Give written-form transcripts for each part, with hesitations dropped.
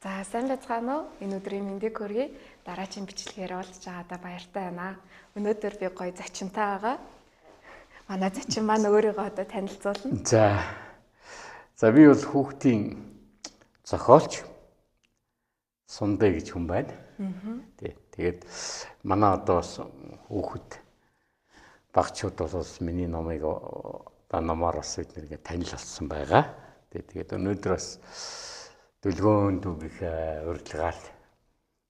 За, сайн байцгаана уу? Энэ өдрийн мэндийг хүргэе. Дараагийн бичлэгээр уулзж байгаадаа баяртай байна. Өнөөдөр би гоё зочинтой байгаа. Манай зочин маань өөрийгөө одоо танилцуулна. За. За, би бол хүүхдийн зохиолч Сундэ гэж хүн байна. Тий. Тэгээд манай одоо бас хүүхэд багчууд бол бас миний номыг одоо номоор бас бид нэргээ танил болсон байгаа. Тий. Тэгээд өнөөдөр бас Дүлгөөн дүүгийнхээ урилгаар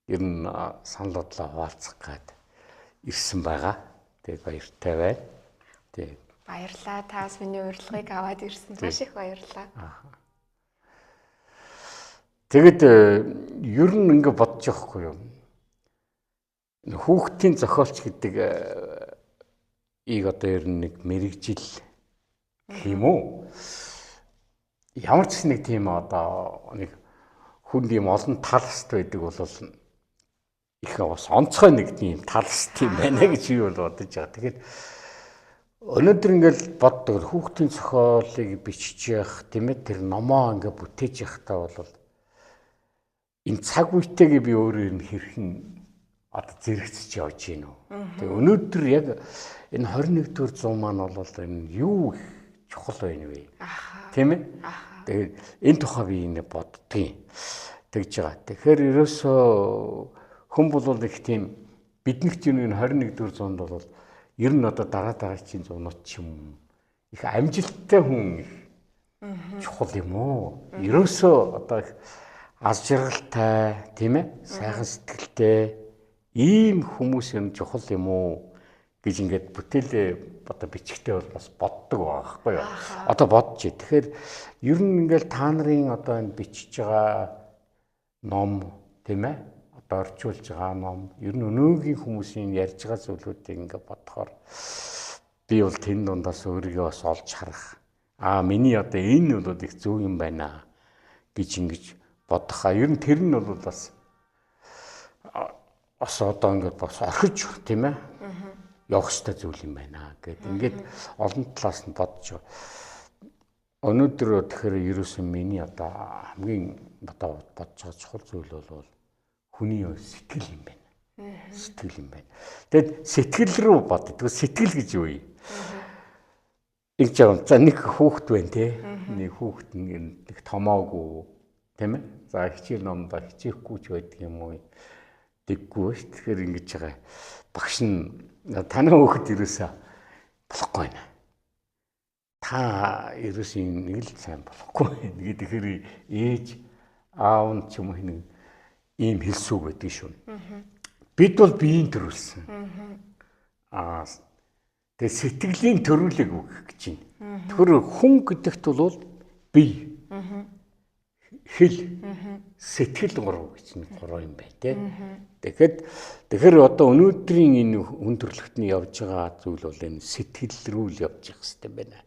ер нь санал бодлоо хуваалцах гээд ирсэн байгаа. Тэгээд баяртай байна. Тий. Баярлалаа. Таас миний урилгыг аваад ирсэн. Маш их баярлалаа. Тэгэд ер нь ингэ бодож явахгүй юу? Хүүхдийн зохиолч гэдэг ийг одоо ер нь нэг мэрэгжил юм уу? Ямар ч нэг тийм одоо нэг хүнд ийм олон талст байдаг бол их бас онцгой нэг тийм талст юм байна гэж би бол бодож байгаа. Тэгээд өнөөдөр ингээл боддог, хүүхдийн зохиолыг бичиж явах, тийм ээ, тэр номоо ингээ бүтээж явахдаа бол энэ цаг үетэйгээ би өөрөө энэ хэрхэн одоо зэрэгцэж явж гин үү. Тэгээ өнөөдөр яг энэ 21-р зуун маань бол энэ юу их чухал байна вэ? Тийм ээ? Тэгээд энэ тухай би ингэ боддгийн. Тэгж байгаа. Тэгэхээр ерөөсөө хүн бол их тийм биднэрт юм энэ 21-р зуунд бол ер нь одоо дараа дараагийн зуунууд ч юм их амжилттай хүн их чухал юм уу? Ерөөсөө одоо их аз жаргалтай, тийм ээ? Сайхан сэтгэлтэй ийм хүмүүс юм чухал юм уу гэж ингээд бүтээлээ одоо бичгтээ бол бас боддог байгаа байхгүй юу? Одоо бодож. Тэгэхээр ер нь ингээл та нарын одоо энэ бичиж байгаа ном, тийм ээ? Одоо орчуулж байгаа ном, ер нь өнөөгийн хүмүүсийн ярьж байгаа зүйлүүдийг ингээд бодохоор би бол тэн дундаас өөрийгөө бас олж харах. Аа, миний одоо энэ бол их зөв юм байна гэж ингэж бодох. Ер нь тэр нь бол бас одоо ингээд бас орхиж, тийм ээ? Явах ёстой зүйл юм байна гэд ингээд олон талаас нь бодож. Өнөөдөр тэгэхээр ерөөсөн миний одоо хамгийн одоо бодож байгаа чухал зүйл бол хүний сэтгэл юм байна. Сэтгэл юм байна. Тэгэд сэтгэл рүү бод. Тэгвэл сэтгэл гэж юу юм? Ингэж байгаа. За, нэг хүүхэд байна те. Нэг хүүхэд нэг томоогүй, тийм ээ. За, хичээл номдоо хичээхгүй ч байдаг юм уу? Дэггүй ш. Тэгэхээр ингэж байгаа. Багш нь таны хүүхэд ерөөсөө болохгүй байна. Та ерөөсөө нэг л сайн болохгүй байна гэдэг. Тэгэхээр ээж аав нь ч юм уу нэг ийм хэлсүү байдаг шүү. Бид бол биеийн төрүүлсэн. Аа, тэгээ сэтгэлийн төрүүлэг өгөх гэж байна. Тэгэхээр хүн гэдэгт бол бие, хэл, сэтгэл гурав гэж нэг гурав юм байна те. Тэгэхээр одоо өнөөдрийн энэ хүн төрөлхтний явж байгаа зүйл бол энэ сэтгэл рүү л явж явах хэрэгтэй байна.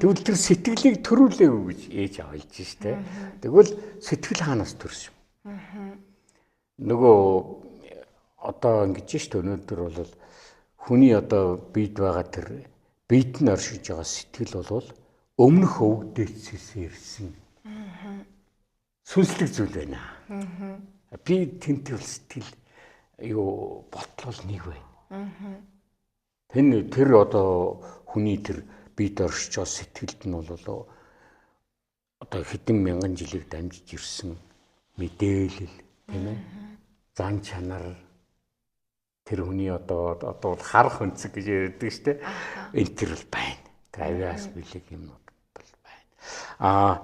Тэгвэл тэр сэтгэлийг төрүүлээгүй гэж ээж аав хэлж штэ. Тэгвэл сэтгэл хаанаас төрсөн юм? Нөгөө одоо ингэж штэ, өнөөдөр бол хүний одоо биед байгаа тэр биед нь оршиж байгаа сэтгэл бол өмнөх өвөг дээдсээс ирсэн сүнслэг зүйл байна. Би тэнтгэл сэтгэл юу ботлол нэг байна. Тэн тэр одоо хүний тэр бид оршиж байгаа сэтгэлд нь бол одоо хэдэн мянган жилийг дамжиж ирсэн мэдээлэл, тийм ээ? Зан чанар, тэр хүний одоо бол харах өнцөг гэж ярьдаг шүү дээ. Энэ тэр бол байна. Тэр авиас бэлэг юмнууд бол байна. Аа,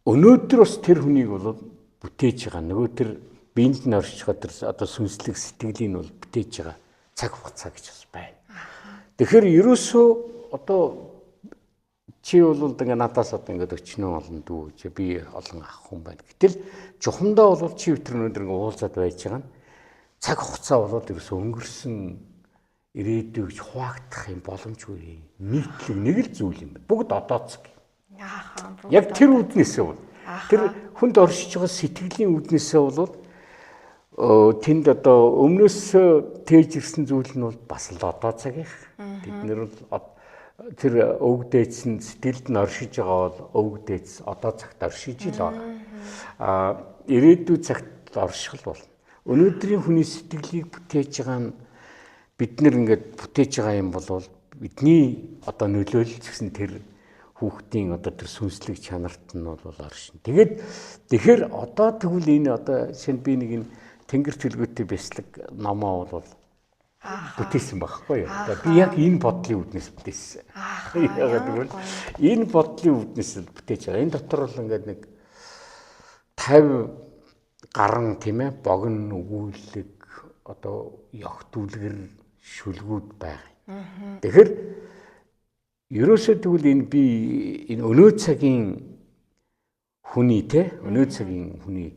өнөөдөр бас тэр хүнийг бол бүтээж байгаа. Нөгөө тэр биед нь оршиж байгаа тэр одоо сүнслэг сэтгэлийн бол бүтээж байгаа цаг хугацаа гэж бас байна. Тэгэхээр ерөөсөө одоо чи бол ингээ надаас одоо ингээд өчнөө олон дүү гэж би олон ах хүн байна. Гэтэл чухамдаа бол чи өтер өнөөдөр ингээ уулзаад байж байгаа нь цаг хугацаа болоод ерөөсөө өнгөрсөн ирээдүй гэж хуваагдах юм боломжгүй. Нийтлэг нэг л зүйл юм байна. Бүгд одоо цаг. Яг тэр үүднээсээ бол тэр хүнд оршиж байгаа сэтгэлийн үүднээсээ бол тэнд одоо өмнөөс тээж ирсэн зүйл нь бол бас л одоо цагийнх. Бид нэр бол тэр өвөг дээдс нь сэтгэлд нь оршиж байгаа бол өвөг дээдс одоо цагт оршиж л байгаа. Аа, Ирээдүйн цагт оршихол болно. Өнөөдрийн хүний сэтгэлийг бүтээж байгаа нь бид нэр ингээд бүтээж байгаа юм бол бидний одоо нөлөөлөл гэсэн тэр хүүхдийн одоо тэр сүнслэг чанарт нь бол оршин. Тэгээд тэгэхээр одоо тэгвэл энэ одоо шинэ би нэг энэ тэнгэр төлгөөтэй бяцлаг номоо бол бүтээсэн байхгүй юу? Одоо би яг энэ бодлын үүднээс бүтээсэн. Яагаад гэвэл энэ бодлын үүднээс бүтээж байгаа. Энэ дотор бол ингээд нэг 50 гарan тийм ээ богино өгүүлэг одоо ёгт үлгэр шүлгүүд байгаа. Тэгэхээр ерөөсөө тэгвэл энэ би энэ өнөө цагийн хүний те өнөө цагийн хүний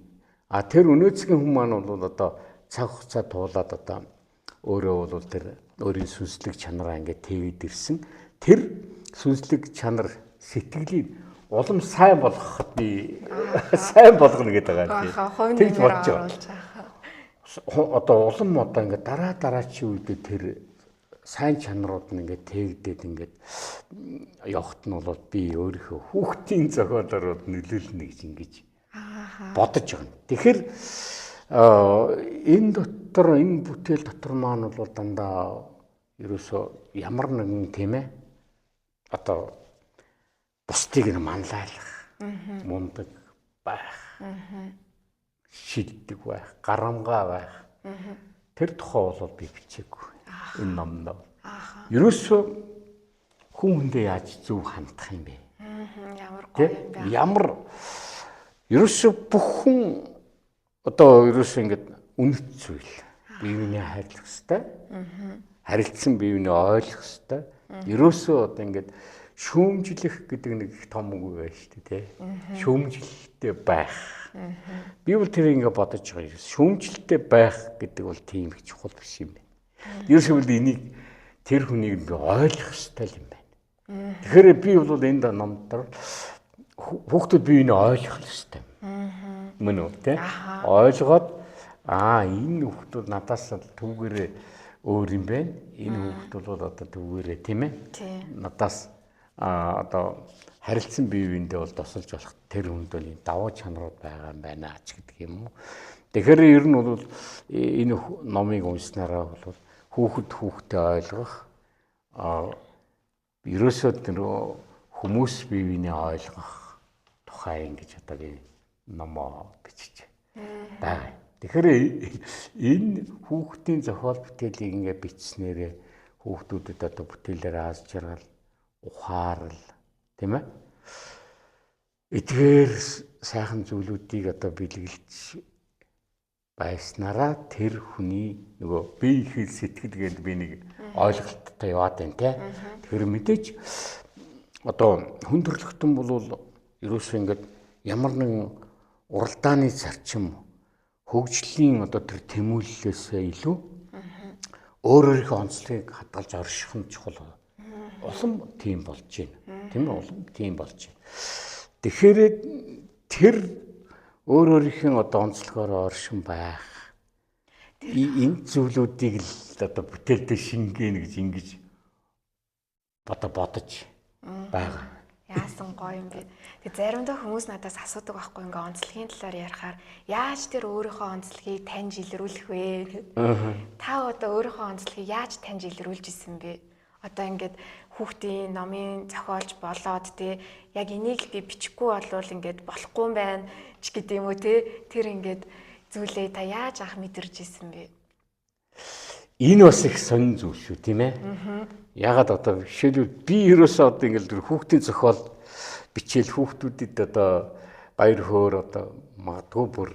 тэр өнөө цагийн хүн маань бол одоо цаг хугацаа туулаад одоо өөрөө бол тэр өөрийн сүнслэг чанараа ингээд тээвэд ирсэн. Тэр сүнслэг чанар сэтгэлийг улам сайн болгоход би сайн болгоно гэдэг байгаа юм. Тэгж бодож байгаа. Одоо улам одоо ингээд дараа дараачийн үедээ тэр сайн чанарууд нь ингээд тээгдээд ингээд явахт нь бол би өөрийнхөө хүүхдийн зохиолоор нөлөөлнө гэж ингэж бодож байгаа. Тэгэхээр энэ дотор энэ бүтээл дотор маань бол дандаа ерөөсөө ямар нэгэн тийм ээ одоо бусдыг нь манлайлах, мундаг байх, шилдэг байх, гарамгаа байх. Тэр тухай бол би бичээгүй энэ номд. Ерөөсөө хүн хүндээ яаж зөв хандах юм бэ? Ямар гоё юм бэ? Ямар ерөөсөө бүх хүн одоо ерөөсөө ингэж үнэт зүйл бие биенээ хайрлах хэвээр. Харилцсан бие биенээ ойлгох хэвээр. Ерөөсөө одоо ингэж шүүмжлэх гэдэг нэг их том үг байна шүү дээ, тий. Шүүмжлэлтэй байх. Би бол тэр ингэ бодож байгаа юм. Шүүмжлэлтэй байх гэдэг бол тийм их чухал биш юм байна. Ерөөсөө бол энийг тэр хүнийг би ойлгох хэрэгтэй юм байна. Тэгэхээр би бол энэ номд хүүхдүүд бие биенээ ойлгох хэрэгтэй. Мөн үү, тий? Ойлгоод энэ хүүхдүүд надаас түүгээрээ өөр юм байна. Энэ хүүхд бол одоо түүгээрээ тийм ээ. Надаас одоо харилцсан бие биендээ бол тусалж болох тэр хүнд бол энэ давуу чанарууд байгаа юм байна ч гэдэг юм уу. Тэгэхээр ер нь бол энэ номыг уншсанараа бол хүүхэд хүүхдээ ойлгох, ерөөсөө тэр хүмүүс бие биенээ ойлгох тухай ингэж одоо би номоо бичиж байгаа. Тэгэхээр энэ хүүхдийн зохиол бүтээлийг ингээ бичснээрээ хүүхдүүдэд одоо бүтээлээр аз жаргал, ухаарал, тийм ээ. Эдгээр сайхан зүйлүүдийг одоо бэлгэлж байснараа тэр хүний нөгөө бие хэл сэтгэл гээд би нэг ойлголттой яваад байна те. Тэгэхээр мэдээж одоо хүн төрөлхтөн бол ерөөсөө ингээд ямар нэгэн уралдааны зарчим хөгжлийн одоо тэр тэмүүллээсээ илүү өөр өөрийнхөө онцлогийг хадгалж орших нь чухал. Улам тийм болж байна. Тийм ээ, улам тийм болж байна. Тэгэхээр тэр өөр өөрийнхөө одоо онцлогоороо оршин байх энэ зүйлүүдийг л одоо бүтээлдээ шингээнэ гэж ингэж бодож байгаа. Яасан гоё юм бэ. Тэг заримдаа хүмүүс надаас асуудаг байхгүй ингээ онцлогийн талаар ярихаар яаж тэр өөрийнхөө онцлогийг таньж илрүүлэх вэ гэд. Та одоо өөрийнхөө онцлогийг яаж таньж илрүүлж исэн бэ? Одоо ингээд хүүхдийн номын зохиолж болоод те яг энийг л би бичихгүй болвол ингээд болохгүй юм байна ч гэдэг юм уу те тэр ингээд зүйлээ та яаж анх мэдэрч исэн бэ? Энэ бас их сонин зүйл шүү, тийм ээ. Ягаад одоо жишээлбэл би ерөөсөө одоо ингээл хүүхдийн зохиол бичээл хүүхдүүдэд одоо баяр хөөр одоо магадгүй бүр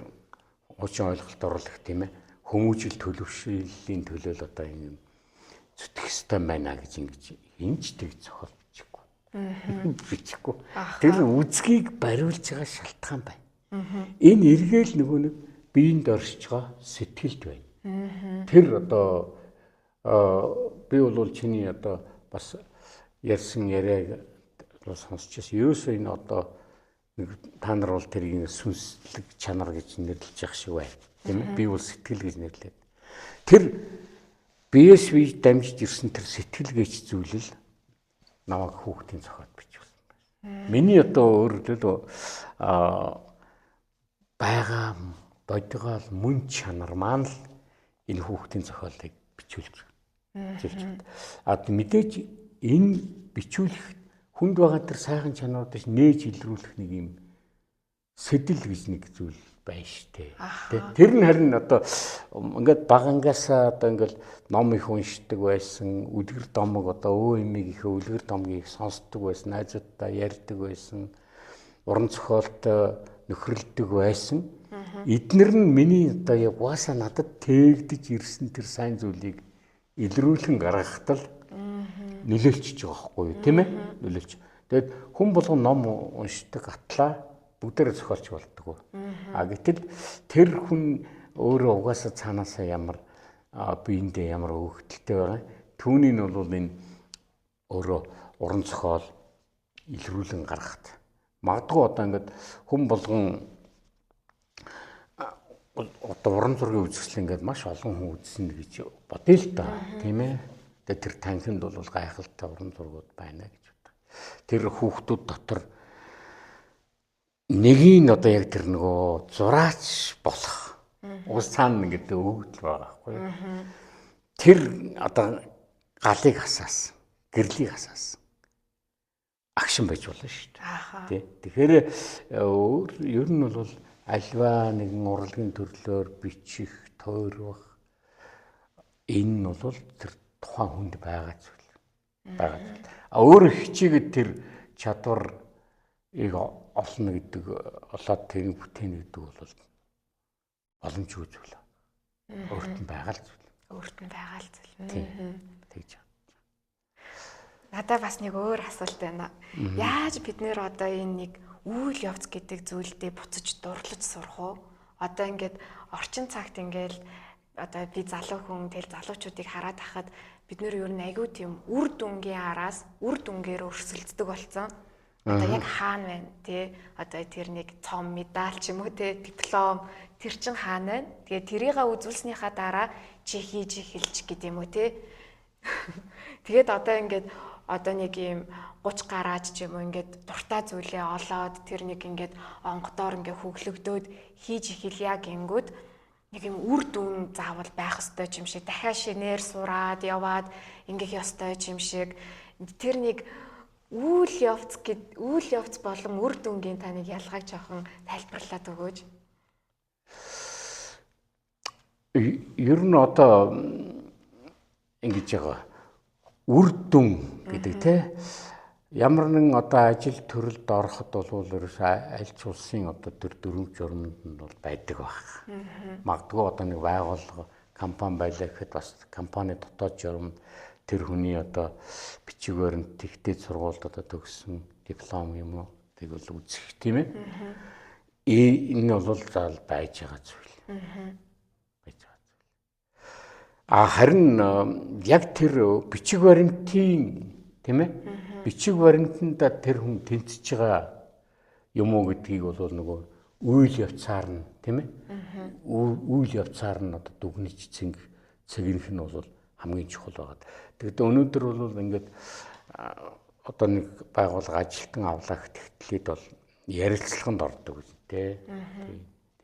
хуучин ойлголт оруулах тийм ээ. Хүмүүжил төлөвшлийн төлөө л одоо юм зүтгэх ёстой байна гэж ингэж хинч тэг зохиол бичихгүй. Бичихгүй. Тэр үзгийг бариулж байгаа шалтгаан байна. Энэ эргээл нөгөө нэг биеинд оршиж байгаа сэтгэлд байна. Тэр одоо би бол чиний одоо бас ярьсан яриаг сонсч байсан. Ерөөсөө энэ одоо нэг та нар бол тэрийг сүнслэг чанар гэж нэрлэж явах шиг байна. Тийм ээ? Би бол сэтгэл гэж нэрлээд. Тэр биес бие дамжиж ирсэн тэр сэтгэл гэж зүйл л намайг хүүхдийн зохиол бичүүлсэн байна. Миний одоо өөрөлдөл байгаа бодгоол мөн чанар маань л энэ хүүхдийн зохиолыг бичүүлж байна. А мэдээж энэ бичүүлэх хүнд байгаа тэр сайхан чанаруудыг нээж илрүүлэх нэг юм сэтэл гэж нэг зүйл байна штэ. Тэр нь харин одоо ингээд багангаасаа одоо ингээд ном их уншдаг байсан, үлгэр домог одоо өө эмийг их үлгэр домгийг сонсдог байсан, найзуудтай ярьдаг байсан, уран зохиолтой нөхрөлдөг байсан. Эднэр нь миний одоо яг угаасаа надад тээгдэж ирсэн тэр сайн зүйлийг илрүүлэн гаргахад л нөлөөлчихөж байгаа байхгүй юу, тийм ээ? Нөлөөлч. Тэгээд хүн болгон ном уншдаг атлаа бүгдээрээ зохиолч болдгоо. А гэтэл тэр хүн өөрөө угаасаа цаанаасаа ямар биендээ ямар өгөгдөлтэй байгаа. Түүний нь бол энэ өөрөө уран зохиол илрүүлэн гаргахад. Магадгүй одоо ингээд хүн болгон одоо уран зургийн үзэсгэлэн ингээд маш олон хүн үзсэн гэж бодъё л доо, тийм ээ. Тэгээд тэр танхимд бол гайхалтай уран зургууд байна гэж боддог. Тэр хүүхдүүд дотор нэгийг одоо яг тэр нөгөө зураач болох уус цаана ингээд өгөгдөл байгаа байхгүй юу. Тэр одоо галыг хасаасан, гэрлийг хасаасан агшин байж болно шүү дээ. Тэ. Тэгэхээр өөр ер нь бол альва нэгэн урлагийн төрлөөр бичих, тойрох энэ нь бол тэр тухайн хүнд байгаа зүйл. Байгаа зүйл. А өөрөө хичээгээд тэр чадварыг олно гэдэг, олоод тэрийг бүтээнэ гэдэг бол боломжгүй зүйл. Өөрт нь байгаа л зүйл. Өөрт нь байгаа л зүйл. Тэгж. Надаа бас нэг өөр асуулт байна. Яаж бид нэр одоо энэ нэг үйл явц гэдэг зүйлдээ буцаж дурлаж сурах уу? Одоо ингээд орчин цагт ингээд одоо би залуу хүн, тэгэл залуучуудыг хараад хахад бид нэр ер нь айгүй тийм үр дүнгийн араас үр дүнгээр өрсөлддөг болсон. Одоо яг хаана байна те? Одоо тэр нэг цом медаль ч юм уу те, диплом тэр чин хаана байна? Тэгээ тэрийг үзүүлснийхаа дараа чи хийж эхэлж гэдэг юм уу те? Тэгээд одоо ингээд одоо нэг юм 30 гараач ч юм уу ингээд дуртай зүйлээ олоод тэр нэг ингээд онгодоор ингээд хөглөгдөөд хийж эхэлье гингүүд нэг юм үр дүн заавал байх ёстой юм шиг, дахиад шинээр сураад яваад ингэх ёстой юм шиг. Тэр нэг үйл явц гэд үйл явц болон үр дүнгийн таныг ялгааг жоохон тайлбарлаад өгөөч. Ер нь одоо ингэж байгаа. Үр дүн гэдэг те ямар нэгэн одоо ажил төрөлд ороход бол ерөөсөө аль ч улсын одоо тэр дөрөв журманд нь бол байдаг байх. Магадгүй одоо нэг байгууллага компани байлаа гэхэд бас компани дотоод журманд тэр хүний одоо бичиг баримт тэгтээ сургуульд одоо төгссөн диплом юм уу тэгвэл үзэх тийм ээ. Энэ бол заал байж байгаа зүйл. Байж байгаа зүйл. А харин яг тэр бичиг баримтын тийм ээ бичиг баримтанд тэр хүн тэнцэж байгаа юм уу гэдгийг бол нөгөө үйл явцаар нь тийм ээ үйл явцаар нь одоо дүгнэж цэгнэх нь бол хамгийн чухал байгаа. Тэгэхдээ өнөөдөр бол ингээд одоо нэг байгууллага ажилтан авлаа гэхэд бол ярилцлаганд ордог гэж тий.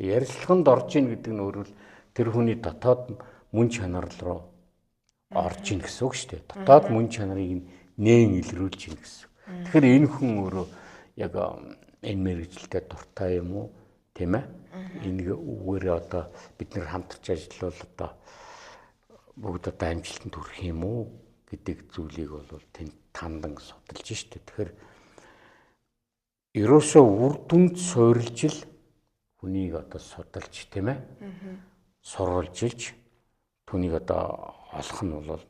Тэгээ ярилцлаганд орж ийн гэдэг нь өөрөөр тэр хүний дотоод мөн чанар руу орж ийн гэсэн үг шүү дээ. Дотоод мөн чанарыг нээн илрүүлж ийн гэсэн. Тэгэхээр энэ хүн өөрөө яг энэ мэргэжилтэд дуртай юм уу тийм ээ? Энэ үгээрээ одоо бид нэр хамтарч ажиллавал одоо бүгд одоо амжилтанд хүрэх юм уу гэдэг зүйлийг бол тэнд тандан судалж штэ. Тэгэхээр ерөөсөө үр дүнд суурилж л хүнийг одоо судалж тийм ээ? Сурвалжилж түүнийг одоо олох нь бол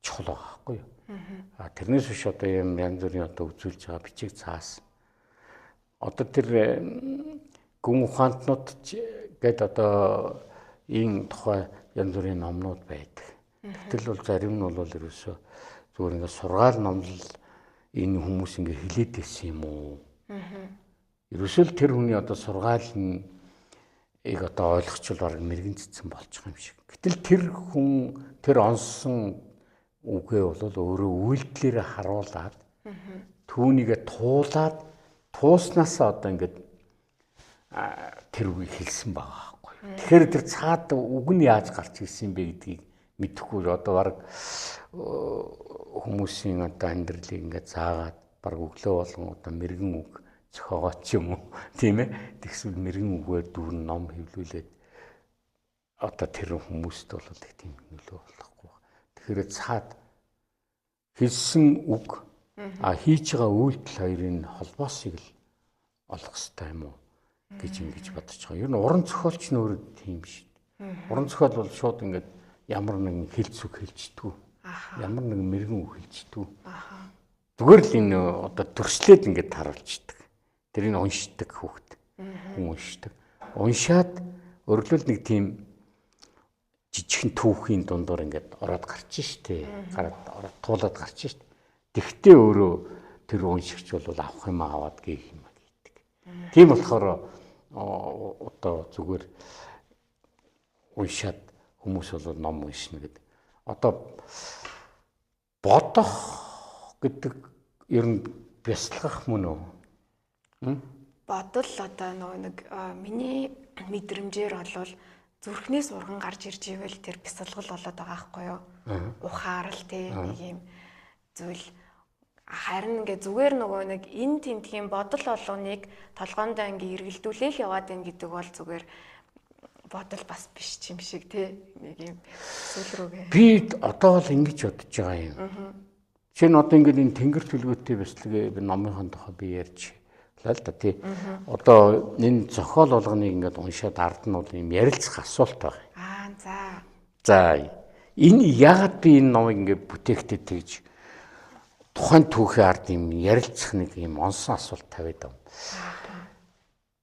чухал байгаа байхгүй юу? А тэрнээс биш одоо юм янз бүрийн одоо үзүүлж байгаа бичиг цаас. Одоо тэр гүн ухаантнууд гээд одоо ийм тухай янз бүрийн номнууд байдаг. Гэтэл бол зарим нь бол ерөөсөө зүгээр ингээд сургаал номлол энэ хүмүүс ингээд хилээд байсан юм уу? Ерөөсөө л тэр хүний одоо сургаал нь ийг одоо ойлгочвол бараг мэрэгэн цэцэн болчих юм шиг. Гэтэл тэр хүн тэр онсон үгээ бол өөрөө үйлдэлээрээ харуулад түүнийгээ туулаад тууснасаа одоо ингээд тэр үгийг хэлсэн байгаа байхгүй. Тэгэхээр тэр цаад үг нь яаж гарч ирсэн бэ гэдгийг мэдэхгүй одоо баг хүмүүсийн одоо амьдралыг ингээд заагаад баг өглөө болгон одоо мэрэгэн үг зохиогоо ч юм уу, тийм ээ. Тэгвэл мэрэгэн үгээр дүүрэн ном хэвлүүлээд одоо тэр хүмүүст бол их тийм нөлөө болохгүй. Тэгэхээр цаад хэлсэн үг хийж байгаа үйлдэл хоёрын холбоосыг л олох хэрэгтэй юм уу гэж ингэж бодож байгаа. Ер нь уран зохиолч нь өөрөө тийм шүү дээ. Уран зохиол бол шууд ингээд ямар нэгэн хэлц үг хэлждэг. Ямар нэгэн мэрэгэн үг хэлждэг. Зүгээр л энэ одоо төрслээд ингээд харуулждаг. Тэрийг уншдаг хүүхэд. Хүн уншдаг. Уншаад өрлөл нэг тийм жижигхэн түүхийн дундуур ингээд ороод гарч штэ. Гараад ороод туулаад гарч штэ. Тэгтээ өөрөө тэр уншигч бол авах юм аваад гэх юм гэдэг. Тийм болохоор одоо зүгээр уншаад хүмүүс бол ном уншина гэдэг. Одоо бодох гэдэг ер нь бясалгах мөн үү? Бодол одоо нөгөө нэг миний мэдрэмжээр болвол зүрхнээс урган гарч ирж ивэл тэр бясалгал болоод байгаа байхгүй юу? Ухаарал тий нэг юм зүйл. Харин ингээ зүгээр нөгөө нэг энэ тентхийн бодол болгоныг толгоондоо ингээ эргэлдүүлээл яваад байна гэдэг бол зүгээр бодол бас биш юм шиг тий нэг юм зүйл рүүгээ. Би одоо л ингэж бодож байгаа юм. Жишээ нь одоо ингээд энэ тэнгэр төлгөөтэй бяцлагээ би номынхон тухай би ярьж лаа л да тий. Одоо энэ зохиол болгоныг ингээд уншаад ард нь бол юм ярилцах асуулт байгаа. Аа за. За энэ яагаад би энэ номыг ингээд бүтээхдээ тэгж тухайн түүхийн ард юм ярилцах нэг юм онсон асуулт тавиад байна.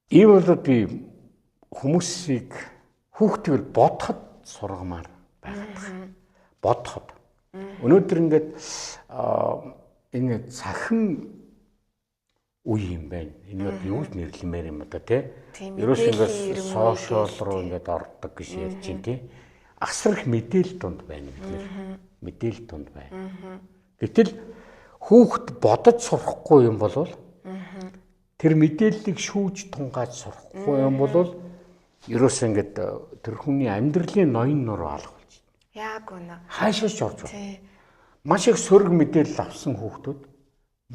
Ийм бол би хүмүүсийг хүүхдийг бодоход сургамаар байгаад байгаа. Бодоход. Өнөөдөр ингээд энэ цахим үе юм байна. Энэ одоо юу ч нэрлэмээр юм одоо тий. Ерөөс ингээд сошиал руу ингээд ордог гэж ярьж байна тий. Асар их мэдээлэл дунд байна бид нэр. Мэдээлэл дунд байна. Гэтэл хүүхд бодож сурахгүй юм бол тэр мэдээллийг шүүж тунгааж сурахгүй юм бол ерөөсөө ингээд тэр хүний амьдралын ноён нуруу алга болж байна. Яг үнэ. Хаашаа ч орж байна. Маш их сөрөг мэдээлэл авсан хүүхдүүд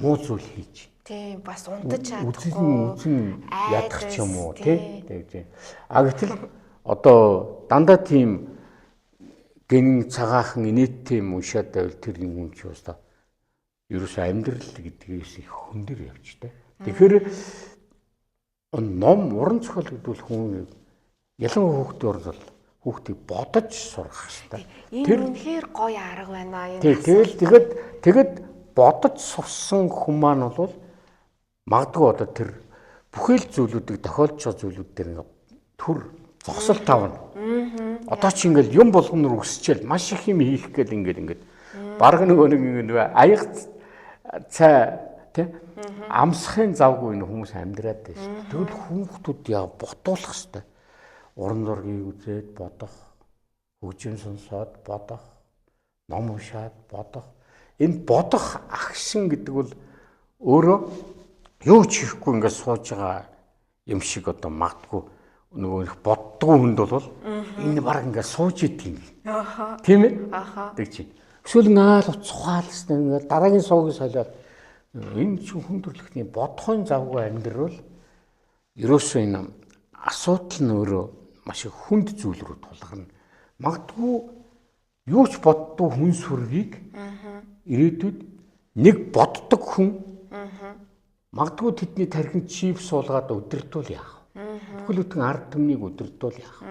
муу зүйл хийж. Тийм бас унтаж чадахгүй. Үзэн ядах ч юм уу тий. Тэгж. А гэтэл одоо дандаа тийм гэнэн цагаахан инээдтэй юм уншаад байвал тэр юм чи уусаа ерөөсөө амьдрал гэдгээс их хөндөр явж та. Тэгэхээр ном уран зохиол гэдэг бол хүн ялангуяа хүүхдийн уран зохиол хүүхдийг бодож сургах хэрэгтэй. Энэ үнэхээр гоё арга байна. Энэ тэгэл тэгэд тэгэд бодож сурсан хүн маань бол магадгүй одоо тэр бүхэл зүйлүүдийг тохиолдож байгаа зүйлүүд дээр ингээ төр зогсол тавна. Одоо чи ингээл юм болгонор өсчээл маш их юм хийх гээл ингээл ингээд баг нөгөө нэг ингээ аяг цай тий амсахын завгүй энэ хүмүүс амьдраад байна шүү дээ. Тэгвэл хүүхдүүд яа ботуулах хэвээр. Уран зургийг үзээд бодох, хөгжим сонсоод бодох, ном уншаад бодох. Энэ бодох агшин гэдэг бол өөрөө юу ч хийхгүй ингээд сууж байгаа юм шиг одоо магадгүй нөгөө их боддгоо хүнд бол энэ баг ингээд сууж идэг юм. Аха. Тийм ээ? Аха. Тэг чинь. Эсвэл ингээл уцхаал гэсэн ингээд дараагийн суугийг солиод энэ чинь хүн төрөлхтний бодохын завгүй амьдрал ерөөсөө энэ асуудал нь өөрөө маш их хүнд зүйл рүү тулгарна. Магадгүй юу ч боддгүй хүн сүргийг ирээдүйд нэг боддог хүн магадгүй тэдний тархинд чип суулгаад өдөртүүл яах вэ? Бүхэл бүтэн ард түмнийг өдөртүүл яах вэ?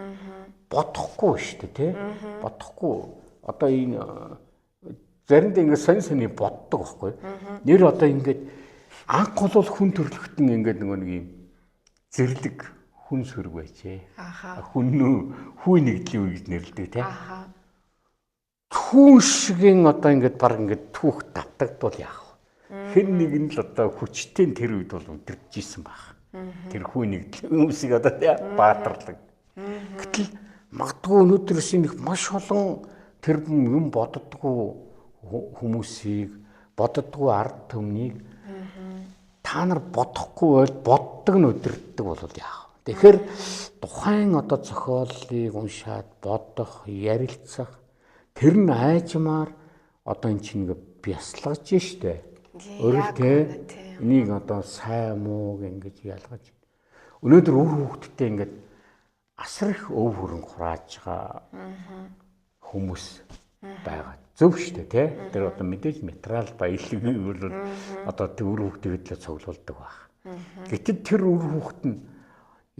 Бодохгүй шүү дээ, тий? Бодохгүй. Одоо энэ заримдаа ингээд сонь сони боддог байхгүй. Нэр одоо ингээд анх бол хүн төрөлхтөн ингээд нөгөө нэг юм зэрлэг хүн сүрэг байжээ. Аха. Хүн нүү хүү нэгдлийн үе гэж нэрлэдэг тий. Аха. Түүн шигийн одоо ингээд баг ингээд түүх давтагдвал яах вэ? Хэн нэг нь л одоо хүчтэй нь тэр үед бол өдөрж исэн байх. Тэр хүү нэгдлийн хүмүүсийг одоо тий баатарлаг. Гэтэл магадгүй өнөөдрөөс их маш олон тэр юм боддгоо хүмүүсийг боддгоо ард түмнийг та нар бодохгүй бол боддог нь өдөрддөг бол яах вэ? Тэгэхээр тухайн одоо зохиолыг уншаад бодох, ярилцах тэр нь айжмаар одоо эн чинь ингээ бясалгаж штэ. Өөрөөр те энийг одоо сайн мууг ингэж ялгаж. Өнөөдөр үр хүүхдтэй ингээд асар их өв хөрөнгө хурааж байгаа хүмүүс байгаа. Зөв штэ тий. Тэр одоо мэдээж материал баялаг бол одоо тэр үр хүүхдийг л цуглуулдаг байх. Гэтэл тэр үр хүүхд нь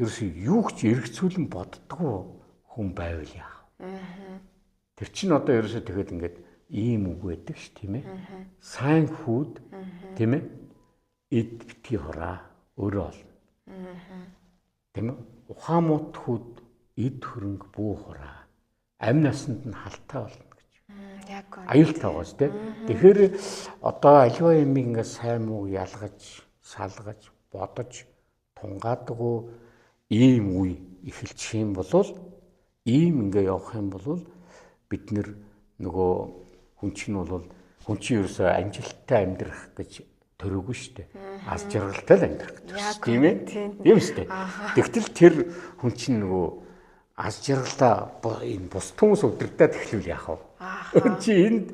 ерөөсөө юу ч эргцүүлэн боддгоо хүн байвал яах вэ? Тэр чинь одоо ерөөсөө тэгэхэд ингээд ийм үг байдаг ш тийм ээ. Сайн хүүд тийм ээ. Эд битгий хураа өөрөө олно. Тийм ээ. Ухаан мут хүүд эд хөрөнгө бүү хураа. Амь насанд нь халтай болно гэж. Яг аюултай байгаа шүү дээ. Тэгэхээр одоо аливаа юмыг ингээд сайн муу ялгаж, салгаж, бодож тунгаадгүй ийм үе эхэлчих юм бол ийм ингээ явах юм бол бид нэр нөгөө хүн чинь бол хүн чинь ерөөсөө амжилттай амьдрах гэж төрөөгүй шүү дээ. Аз жаргалтай л амьдрах гэж төрсөн тийм ээ. Тийм шүү дээ. Тэгтэл тэр хүн чинь нөгөө аз жаргалаа энэ бус хүмүүс удирдаад эхлүүл яах вэ? Чи энд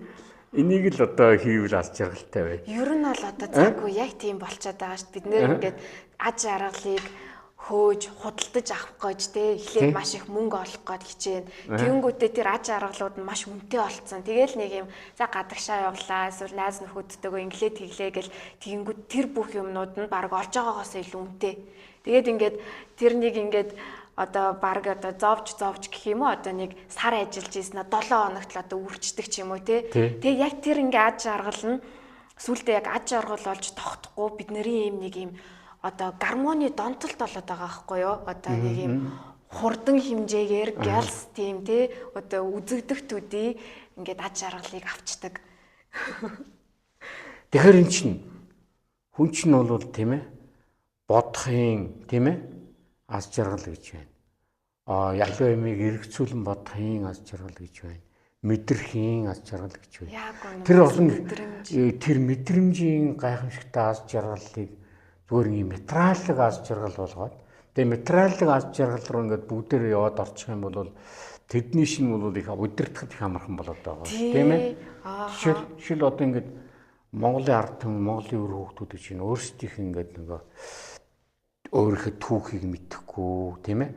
энийг л одоо хийвэл аз жаргалтай бай. Ер нь бол одоо цаггүй яг тийм болчиход байгаа шүү. Бид нэр ингээд аж аргалыг хөөж худалдаж авах гэж те эхлээд маш их мөнгө олох гээд хичээн. Тэнгүүтээ тэр аж аргалууд нь маш үнэтэй болцсон. Тэгэл нэг юм за гадагшаа явлаа эсвэл найз нөхөдтэйгөө инглээ тэглээ гэл тэгэнгүүт тэр бүх юмнууд нь баг олж байгаагаас илүү үнэтэй. Тэгээд ингээд тэр нэг ингээд одоо баг одоо зовж зовж гэх юм уу одоо нэг сар ажиллаж ийсэн 7 хоногт л одоо үрчдэг ч юм уу те. Тэгээ яг тэр ингээ аж аргал нь сүултээ яг аж аргал болж тогтохгүй бидний юм нэг юм одоо гармоны донтолт болоод байгаа байхгүй юу? Одоо нэг юм хурдан хэмжээгээр гялс тийм те одоо үзэгдэх төдий ингээд аж аргалыг авчдаг. Тэгэхээр эн чинь хүн чинь бол тийм ээ бодохын тийм ээ аз жаргал гэж байна. А ялгаа юмыг эргцүүлэн бодохын аз жаргал гэж байна. Мэдрэхийн аз жаргал гэж байна. Тэр олон тэр мэдрэмжийн гайхамшигтай аз жаргалыг зүгээр юм материаллык аз жаргал болгоод тэгээ материаллык аз жаргал руу ингээд бүгдээрээ яваад орчих юм бол тэдний шин бол их удирдахад их амархан болоод байгаа тийм ээ. Жишээл одоо ингээд Монголын ард түмэн, Монголын үр хүүхдүүд чинь өөрсдийнх ингээд нөгөө өөрийнхөө түүхийг мэдэхгүй тийм ээ.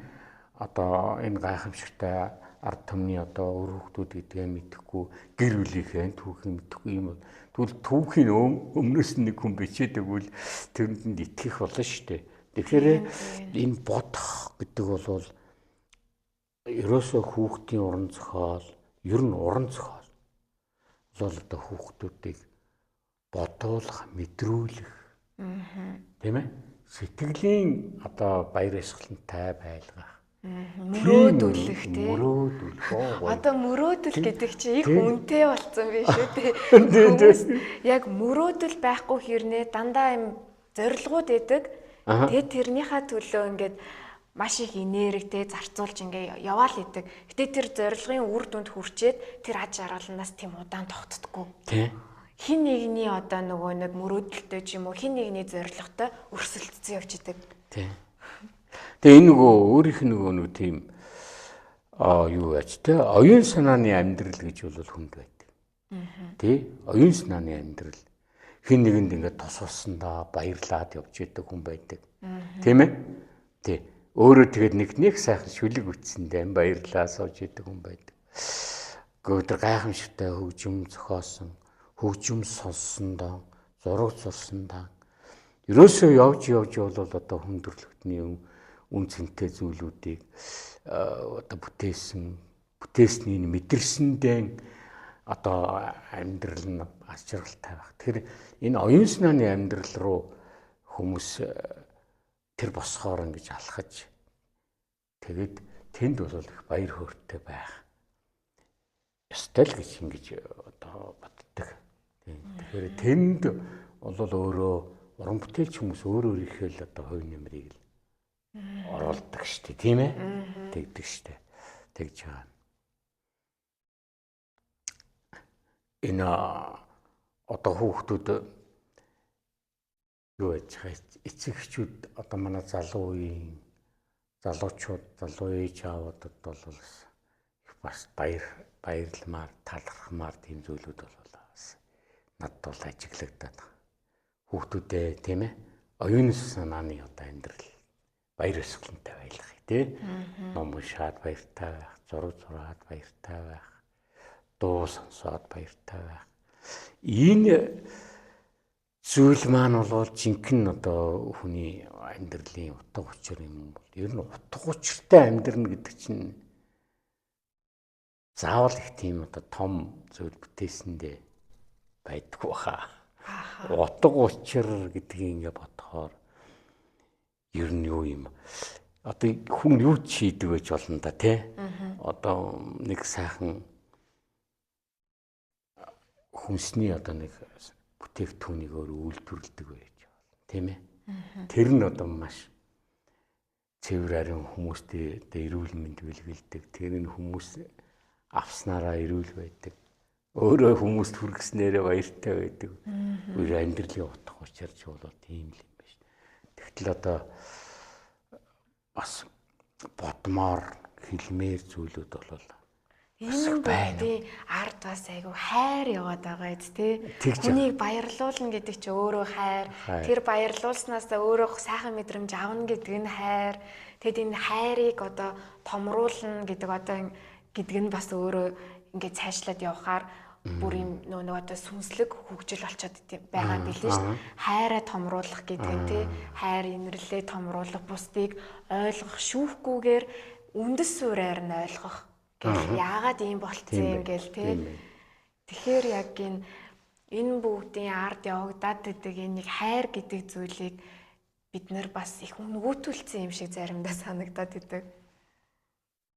Одоо энэ гайхамшигтай ард түмний одоо үр хүүхдүүд гэдгээ мэдэхгүй, гэр бүлийнхээ түүхийг мэдэхгүй юм бол тэгвэл түүхийн өмнөөс нь нэг хүн бичээд өгвөл тэрэнд итгэх болно шүү дээ. Тэгэхээр энэ бодох гэдэг бол ерөөсөө хүүхдийн уран зохиол, ер нь уран зохиол бол одоо хүүхдүүдийг бодуулах, мэдрүүлэх. Тийм ээ? Сэтгэлийн одоо баяр баясгалантай байлгах. Мөрөөдөлөх тий. Мөрөөдөлөх. Одоо мөрөөдөл гэдэг чинь их үнэтэй болсон биш үү тий. Хүмүүс яг мөрөөдөл байхгүй хэрнээ дандаа юм зорилгууд өгдөг. Тэгээ тэрнийхээ төлөө ингээд маш их энерги те зарцуулж ингээ яваал идэг. Гэтэ тэр зорилгын үр дүнд хүрчээд тэр аж аргалнаас тийм удаан тогтдоггүй. Тий. Хин нэгний одоо нөгөө нэг мөрөөдөлтэй ч юм уу хин нэгний зорилготой өрсөлдсөн явж идэг. Тий. Тэгээ энэ нөгөө өөрийнх нь нөгөө нэг тийм юу яаж те оюун санааны амьдрал гэж бол хүнд байдаг. Тий? Оюун санааны амьдрал хин нэгэнд ингээд тус усандаа баярлаад явж идэг хүн байдаг. Тийм ээ? Тий. Өөрөө тэгээд нэг нэг сайхан шүлэг үтсэндээ баярлаа сууж идэг хүн байдаг. Гөөдөр гайхамшигтай хөгжим зохиосон, хөгжим сонссондоо, зураг зурсандаа ерөөсөө явж явж бол одоо хүн төрөлхтний үн цэнтэй зүйлүүдийг одоо бүтээсэн, бүтээснийг мэдэрсэндээ одоо амьдрал нь аз жаргалтай байх. Тэгэхээр энэ оюун санааны амьдрал руу хүмүүс тэр босгоор ингэж алхаж тэгээд тэнд бол их баяр хөөртэй байх ёстой л гэж ингэж одоо боддог. Тэгэхээр тэнд бол өөрөө уран бүтээлч хүмүүс өөр өөрийнхөө л одоо хувь нэмрийг л оруулдаг шүү дээ, тийм ээ? Тэгдэг шүү дээ. Тэгж байгаа. Энэ одоо хүүхдүүд юу яаж байгаа эцэг эхчүүд одоо манай залуу үеийн залуучууд, залуу ээж аавуудад бол их бас баярламаар, талархмаар тийм зүйлүүд бол бас надад бол ажиглагдаад байна. Хүүхдүүдээ тийм оюун санааны одоо амьдрал баяр ёсголонтой байлгах тий. Ном уншаад баяртай байх, зураг зураад баяртай байх, дуу сонсоод баяртай байх. Энэ зүйл маань бол жинхэнэ одоо хүний амьдралын утга учир юм бол ер нь утга учиртай амьдрна гэдэг чинь заавал их тийм одоо том зүйл бүтээсэндээ байдаггүй хаа. Утга учир гэдгийг ингээ бодохоор ер нь юу юм? Одоо хүн юу ч хийдэг байж болно да тий. Одоо нэг сайхан хүнсний одоо нэг бүтээгдэхүүнийг өөр үйлдвэрлэдэг байж болно тийм ээ. Тэр нь одоо маш цэвэр ариун хүмүүстээ одоо эрүүл мэнд бэлгэлдэг. Тэр нь хүмүүс авснараа эрүүл байдаг. Өөрөө хүмүүст хүргэснээрээ баяртай байдаг. Үр амьдралын утга учир ч бол тийм л юм байна шүү. Тэгтэл одоо бас бодмоор хэлмээр зүйлүүд бол энэ бүгдийн ард бас айгүй хайр яваад байгаа биз тий. Хүнийг баярлуулна гэдэг чи өөрөө хайр. Тэр баярлуулснаас өөрөө сайхан мэдрэмж авна гэдэг нь хайр. Тэгэд энэ хайрыг одоо томруулна гэдэг одоо гэдэг нь бас өөрөө ингээд цаашлаад явхаар бүр юм нөө одоо сүнслэг хөгжил болчиход байгаа юм билээ шүү дээ. Хайраа томруулах гэдэг нь тий хайр инэрлээ томруулах, бусдыг ойлгох, шүүхгүйгээр үндэс суурьаар нь ойлгох гэл яагаад ийм болцсон юм гээл тий. Тэгэхээр яг энэ бүгдийн ард явагдаад байдаг энэ нэг хайр гэдэг зүйлийг бид нар бас их үнгүүтүүлсэн юм шиг заримдаа санагдаад идэг.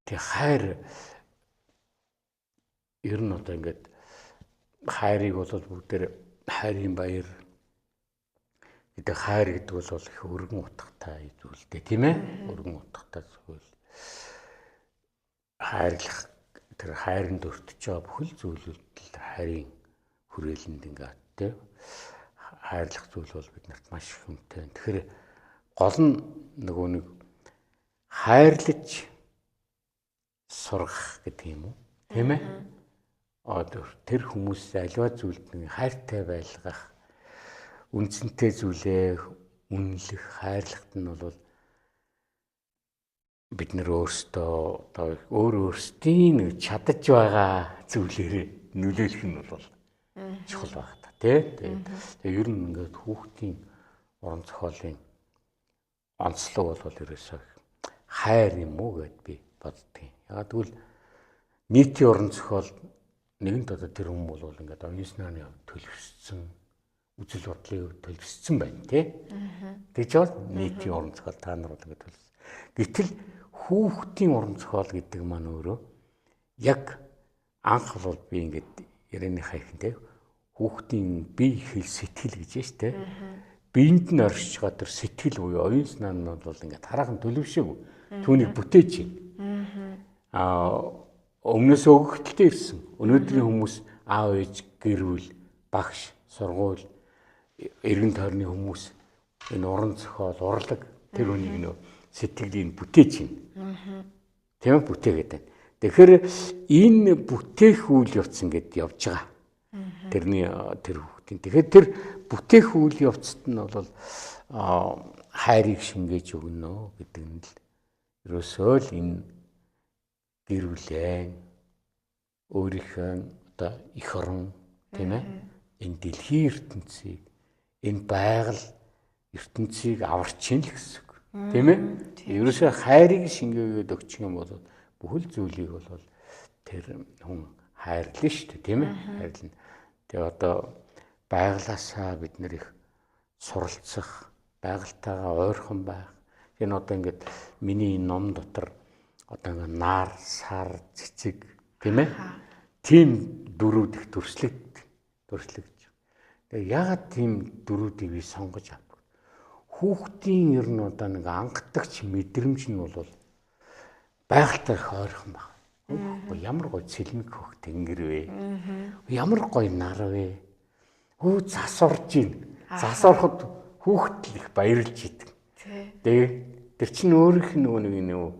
Тэг хайр ер нь одоо ингээд хайрыг бол бүгдээр хайрын баяр гэдэг хайр гэдэг бол их өргөн утгатай зүйл дээ тийм ээ. Өргөн утгатай зүйл. Хайрлах тэр хайранд өртөж байгаа бүхэл зүйлүүд л хайрын хүрээлэнд ингээд тийм хайрлах зүйл бол биднэрт маш их үнэтэй. Тэгэхээр гол нь нөгөө нэг хайрлаж сургах гэдэг юм уу? Тийм ээ? Одоо тэр хүмүүс аливаа зүйлд нэг хайртай байлгах, үнцэнтэй зүйлээ үнэлэх, хайрлахт нь бол бид нэр өөрсдөө одоо өөр өөрсдийн нэг чадаж байгаа зүйлээрээ нөлөөлөх нь бол чухал байх та тий. Тэгээ ер нь ингээд хүүхдийн уран зохиолын онцлог бол ерөөсөө хайр юм уу гэд би боддгийн. Ягаад гэвэл нийтийн уран зохиол нэгэнт одоо тэр хүн бол ингээд оюун санааны хувьд төлөвшсөн, үзэл бодлын хувьд төлөвшсөн байна тий. Тэгж бол нийтийн уран зохиол та нар бол ингээд төлөвшсөн. Гэтэл хүүхдийн уран зохиол гэдэг маань өөрөө яг анх бол би ингээд ярианыхаа ихэнтэй хүүхдийн бие хэл сэтгэл гэж байна шүү дээ. Биеинд нь оршиж байгаа тэр сэтгэл буюу оюун санаа нь бол ингээд хараахан төлөвшөөгүй. Түүнийг бүтээж байна. Аа өмнөөс өгөгдөлтэй ирсэн. Өнөөдрийн хүмүүс аав ээж, гэр бүл, багш, сургууль, эргэн тойрны хүмүүс энэ уран зохиол, урлаг тэр хүнийг нөө сэтгэлийг бүтээж байна. Тийм ээ бүтээгээд байна. Тэгэхээр энэ бүтээх үйл явц ингээд явж байгаа. Тэрний тэр хүүхдийн. Тэгэхээр тэр бүтээх үйл явцад нь бол хайрыг шингээж өгнө гэдэг нь л ерөөсөө л энэ гэр бүлээ өөрийнхөө одоо эх орон тийм ээ энэ дэлхийн ертөнцийг энэ байгаль ертөнцийг аварч ийн л гэсэн үг. Тийм ээ? Ерөөсөө хайрыг шингээгээд өгчих юм бол бүхэл зүйлийг бол тэр хүн хайрлаа шүү дээ, тийм ээ? Хайрлна. Тэгээ одоо байглаасаа бид нэр их суралцах, байгальтайгаа ойрхон байх. Энэ одоо ингээд миний энэ ном дотор одоо ингээд нар, сар, цэцэг тийм ээ? Тийм дөрүүд их төрслөгч. Тэгээ яагаад тийм дөрүүдийг би сонгож авдаг? Хүүхдийн ер нь одоо нэг ангатагч мэдрэмж нь бол байгальтай их ойрхон баг. Ямар гоё цэлмэг хөх тэнгэр вэ? Ямар гоё нар вэ? Хөө зас орж ийн. Зас ороход хүүхд л их баярлж идэг. Тэгээ Тэр чинь өөрийнх нь нөгөө нэг нөгөө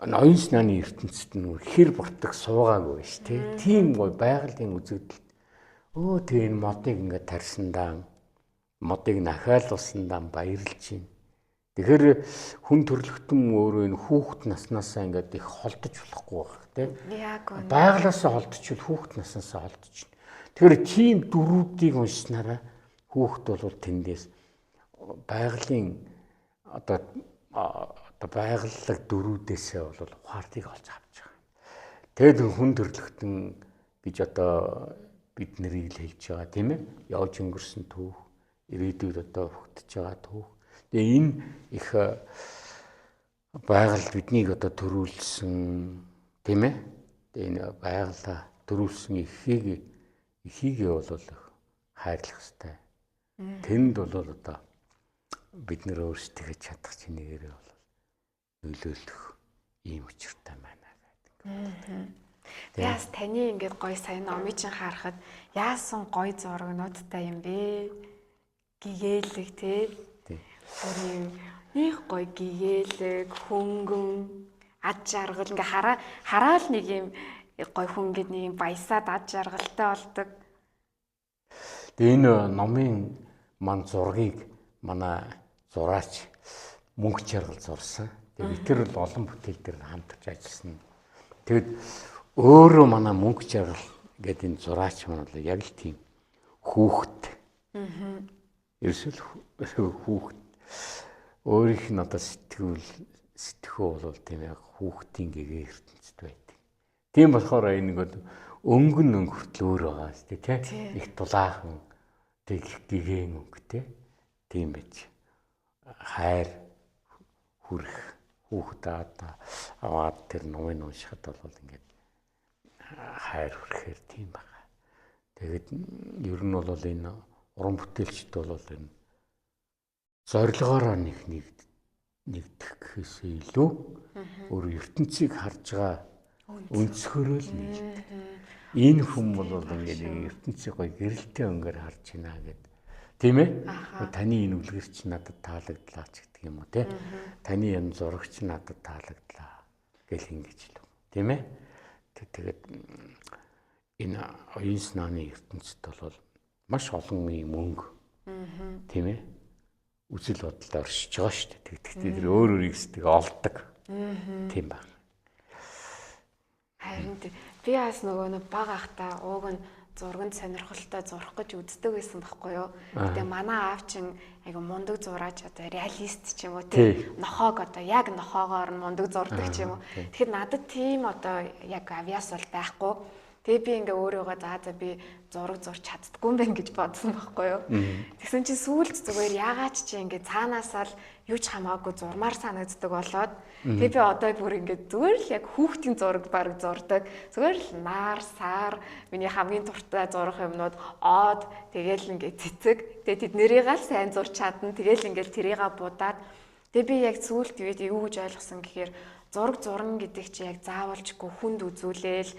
ноён снааны ертөнцид нөгөө хэр буртаг суугаагүй ш тий. Тийм гой байгалийн үзэгдэлт. Өө тэг энэ модыг ингээд тарьсандаа модыг нахиалуулсандаа баярлж байна. Тэгэхээр хүн төрөлхтөн өөрөө энэ хүүхэд наснаасаа ингээд их холдож болохгүй байх тий. Яг үнэ. Байгалаасаа холдчихвол хүүхэд наснаасаа холдчихно. Тэгэхээр тийм дөрүүдийг уншсанараа хүүхэд бол тэндээс байгалийн одоо байгаллаг дөрүүдээсээ бол ухаардыг олж авч байгаа. Тэгэд хүн төрөлхтөн гэж одоо бид нарыг л хэлж байгаа тийм ээ. Явж өнгөрсөн түүх, ирээдүйд одоо өгдөж байгаа түүх. Тэгээ энэ их байгаль биднийг одоо төрүүлсэн тийм ээ. Тэгээ энэ байгалаа төрүүлсэн эхийгээ бол хайрлах хэрэгтэй. Тэнд бол одоо бид нэр өөрсдөө чадах чинээрээ бол нөлөөлөх ийм учиртай байна гэдэг. Би бас таны ингээд гоё сайн номыг чинь харахад яасан гоё зурагнуудтай юм бэ? Гэгээлэг тий. Бүр юм их гоё гэгээлэг, хөнгөн, ад жаргал ингээ хараал нэг юм гоё хүн ингээд нэг юм баясаад ад жаргалтай болдог. Тэгээ энэ номын ман зургийг манай зураач мөнгө жаргал зурсан. Тэгээ бид тэр бол олон бүтээл дээр хамтарч ажилласан. Тэгэд өөрөө манай мөнгө жаргал гэдэг энэ зураач маань бол яг л тийм хүүхэд. Ерөөсөө хүүхэд. Өөрийнх нь одоо сэтгхүү бол тийм яг хүүхдийн гэгээ ертөнцид байдаг. Тийм болохоор энэ нэг бол өнгөн өнгө хүртэл өөр байгаа шүү дээ, тий. Их дулаахан тэг их гэгээн өнгөтэй. Тийм байж. Хайр хүрэх хүүхдээ одоо аваад тэр номыг уншихад бол ингээд хайр хүрэхээр тийм байгаа. Тэгээд ер нь бол энэ уран бүтээлчд бол энэ зорилгоороо нэг нэгдэх гэхээсээ илүү өөр ертөнцийг харж байгаа өнцгөрөө л нийлдэг. Энэ хүн бол ингээд ертөнцийг гоё гэрэлтэй өнгөөр харж байна гэд. Тийм ээ? Таны энэ үлгэр чинь надад таалагдлаа ч гэдэг юм уу те. Таны энэ зураг чинь надад таалагдлаа гэл ингэж л. Тийм ээ? Тэгээд энэ оюун санааны ертөнцид бол маш олон юм өнгө. Тийм ээ? Үзэл бодолд оршиж байгаа шүү дээ. Тэгэхдээ тэр өөр өөрийг сэтгэ олдог. Тийм байна. Харин би бас нөгөө нэг баг ахта ууг нь зурганд сонирхолтой зурах гэж үздэг байсан байхгүй юу. Гэтэ манай аав чинь айгу мундаг зураач одоо реалист ч юм уу тий. Нохоог одоо яг нохоогоор нь мундаг зурдаг ч юм уу. Тэгэхээр надад тийм одоо яг авиас бол байхгүй. Тэгээ би ингээ өөрөөгөө за би зураг зурч чаддгүй юм байна гэж бодсон байхгүй юу. Тэгсэн чинь сүүлд зүгээр яагаад чи ингээ цаанаасаа л юу ч хамаагүй зурмаар санагддаг болоод тэгээ би одоо бүр ингээ зүгээр л яг хүүхдийн зураг баг зурдаг. Зүгээр л нар, сар миний хамгийн дуртай зурах юмнууд од тэгээл ингээ цэцэг. Тэгээ тэднэрийг л сайн зурч чадна. Тэгээл ингээ тэрийг будаад тэгээ би яг сүүлд юу гэж ойлгосон гэхээр зураг зурна гэдэг чи яг заавалчгүй хүнд үзүүлээл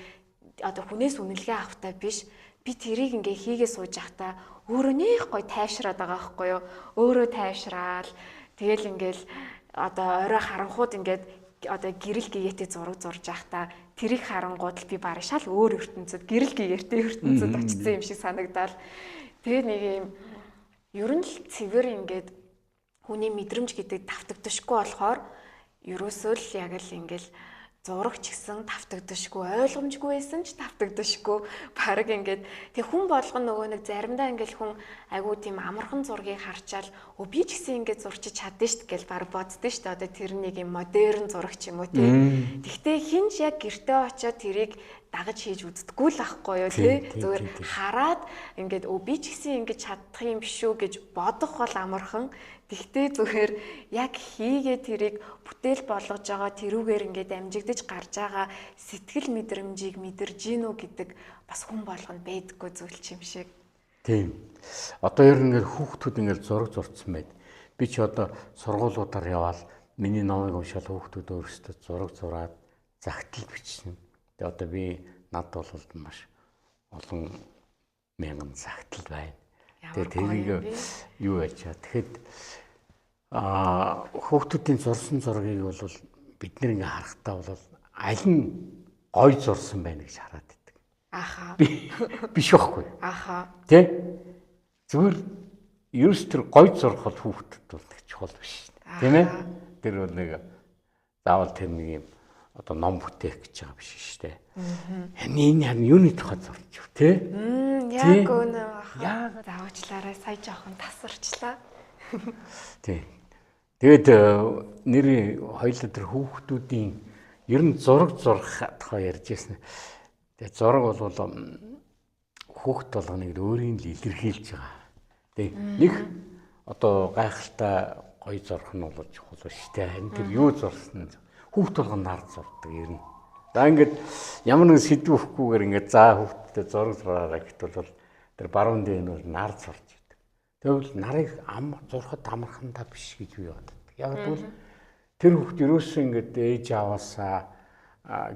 одоо хүнээс үнэлгээ авахтай биш. Би тэрийг ингээ хийгээ сууж байхдаа өөрөө нэх гой тайвшраад байгаа байхгүй юу? Өөрөө тайвшраал. Тэгэл ингээл одоо орой харанхууд ингээд одоо гэрэл гэгээтэй зураг зурж байхдаа тэрийг харангууд л би бараг шал өөр ертөнцид гэрэл гэгээтэй ертөнцид очсон юм шиг санагдаал. Тэгээ нэг юм ер нь л цэвэр ингээд хүний мэдрэмж гэдэг давтагдашгүй болохоор ерөөсөө л яг л ингээл зураг ч гэсэн давтагдашгүй, ойлгомжгүй байсан ч давтагдашгүй. Бараг ингээд тэг хүн болгон нөгөө нэг заримдаа ингээд хүн айгуу тийм амархан зургийг харчаал өө би ч гэсэн ингээд зурчиж чадсан шүү дээ гэл бараг боддоо шүү дээ. Одоо тэр нэг юм модерн зураг ч юм уу тий. Тэгтээ хин ч яг гэртээ очиод тэрийг дагаж хийж үздэггүй л ахгүй юу тий. Зүгээр хараад ингээд өө би ч гэсэн ингэж чадах юм биш үү гэж бодох бол амархан. Тэгтээ зүгээр яг хийгээ тэрийг бүтээл болгож байгаа тэрүүгээр ингээд амжигдаж гарч байгаа сэтгэл мэдрэмжийг мэдэрж гин үү гэдэг бас хүн болгонд байдаггүй зүйл юм шиг. Тийм. Одоо ер нь ингээд хүүхдүүд ингээд зураг зурцсан байд. Би ч одоо сургуулиудаар яваал миний номыг уншаал хүүхдүүд өөрсдөө зураг зураад загтал бичсэн. Тэгээ одоо би над бол маш олон мянган загтал байна. Тэгээ тэрийг юу яаж чаа. Тэгэхэд Хүүхдүүдийн зурсан зургийг бол бид нэр ингээ харахтаа бол аль нь гой зурсан байна гэж хараад байдаг. Аха. Биш байхгүй. Аха. Тэ? Зүгээр ерөөс тэр гой зурх бол хүүхдэд бол нэг чухал биш. Тийм ээ? Тэр бол нэг заавал тэр нэг юм одоо ном бүтээх гэж байгаа биш шүү дээ. Энэ харин юуны тухай зурж юу те? Яг үнэ баха. Заавчлаарай сая жоохон тасарчлаа. Тий. Тэгээд нэр хоёулаа тэр хүүхдүүдийн ер нь зураг зурх тухай ярьж байсан. Тэгээд зураг бол хүүхд болгоныг өөрийн л илэрхийлж байгаа. Тэгээд нэг одоо гайхалтай гоё зурх нь бол чухал биш те. Харин тэр юу зурсан нь хүүхд болгон нар зурдаг ер нь. За ингээд ямар нэгэн сэдв өгөхгүйгээр ингээд за хүүхдтэй зураг зураарай гэтэл бол тэр баруун дээр нь бол нар зурж идэг. Тэгвэл нарыг зурхад амархандаа биш гэж би боддог. Яг тэгвэл тэр хүүхд ерөөсөө ингээд ээж аваасаа